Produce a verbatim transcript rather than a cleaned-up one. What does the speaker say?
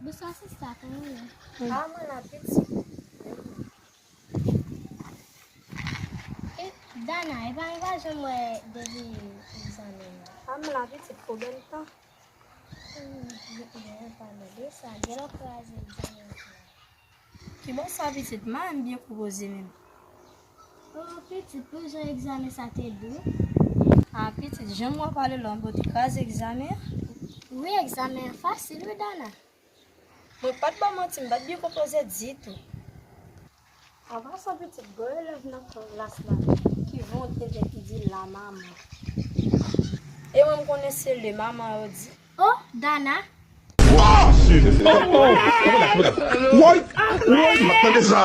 Bonswa sista, kòman w ye? A, mwen la pitit. E, Dana, e pa m pa janm wè depi egzamen an. A, mwen la pitit, pwoblèm tan. Hmm, m pa mande sa, gen lè w kraze egzamen an. Ki bò sa pitit, m pa menm byen konpoze menm. O pitit, pou jan egzamen sa te di w? A pitit, jan m wè w pale la, m bò te kraze egzamen an. Wi, egzamen an fasil wi, Dana. Mwen pa t ba w manti, m pa t byen konpoze ditou. An pasan pitit, gen yon elèv nan klas la ki voye yon tenten ki di la manman. E mwen m konnen se le manman yo di. O, Dana. Woy! Woy! M ap tande sa.